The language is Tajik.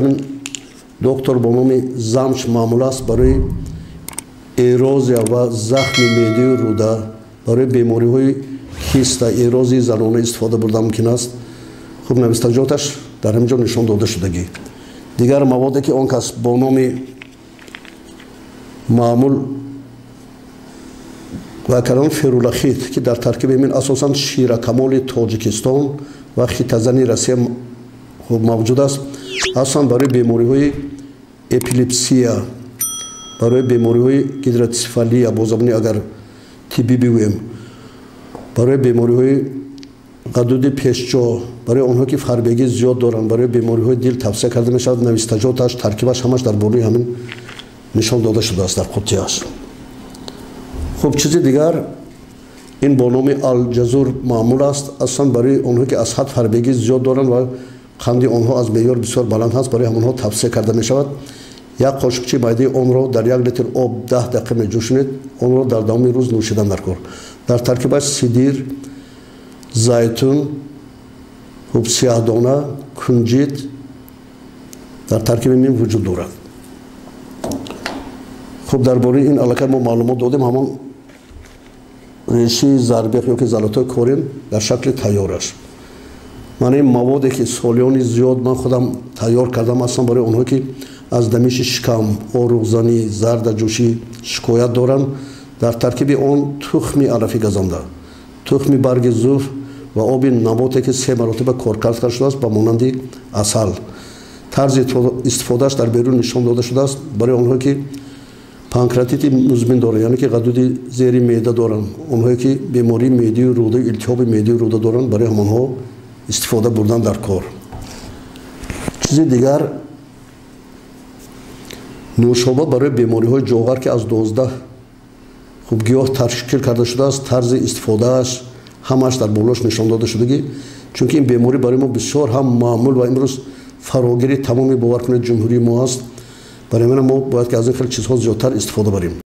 ҳамин доктор бо номи Замч маъмул аст барои эрозия ва захми меъдаю рӯда, барои бемориҳои киста, эрозии занона истифода бурда мумкин аст. Хуб, навистаҷоташ дар ҳамин ҷо нишон дода шудагӣ. Дигар маводе, ки он кас бо номи маъмул ва кардан, ферулахит, ки дар таркиби ин асосан ширакамоли Тоҷикистон ва хитазани Россия хуб мавҷуд аст, асосан барои бемориҳои эпилепсия, барои бемориҳои гидроцефалия, бо забони агар тиббӣ бигӯем, барои бемориҳои ғадуди пешҷо, барои онҳо, ки фарбегӣ зиёд доранд, барои бемориҳои дил тавсия карда мешавад. Навистаҷоташ, таркибаш ҳамаш дар болои ҳамин нишон дода шудааст, дар қуттияш. Хуб, чизи дигар ин бо номи Алҷазур маъмул аст, асосан барои онҳо, ки аз ҳад фарбегӣ зиёд доранд ва қанди онҳо аз меъёр бисёр баланд ҳаст, барои ҳамонҳо тавсия карда мешавад. Як қошуқчи майдаи онро дар 1 литр об 10 дақиқа меҷӯшонед, онро дар давоми рӯз нӯшидан дар кор. Дар таркибаш сидир, зайтун, хуб, сияҳдона, кунҷит дар таркиби мин вуҷуд дорад. Хуб, дар бораи ин аллакай мо маълумот додем. Ҳамон решии зарбех ё ки золотой корень дар шакли тайёраш. Ман ин маводе, ки солиёни зиёд ман худам тайёр кардам, аслан барои онҳое, ки аз дамиши шикам, оруғзанӣ, зардаҷӯшӣ шикоят доранд. Дар таркиби он тухми алафи газанда, тухми барги зуф ва оби наботе, ки се маротиба коркард карда шудааст, ба монанди асал. Тарзи истифодааш дар берун нишон дода шудааст. Барои онҳое, ки панкреатити музмин доранд, яъне ки ғадуди зери меъда доранд, онҳое, ки бемории меъдию рӯда, илтиҳоби меъдию рӯда доранд, барои ҳамонҳо истифода бурдан дар кор. Чизи дигар, нӯшоба барои бемориҳои ҷоғар, ки аз 12, хуб, гиёҳ ташкил карда шудааст. Тарзи истифодааш ҳамааш дар болош нишон дода шудагӣ, чунки ин беморӣ барои мо бисёр ҳам маъмул ва имрӯз фарогири тамоми, бовар кунед, ҷумҳурии мо аст. Барои ман мо бояд ки аз ин хел чизҳо зиёдтар истифода барем.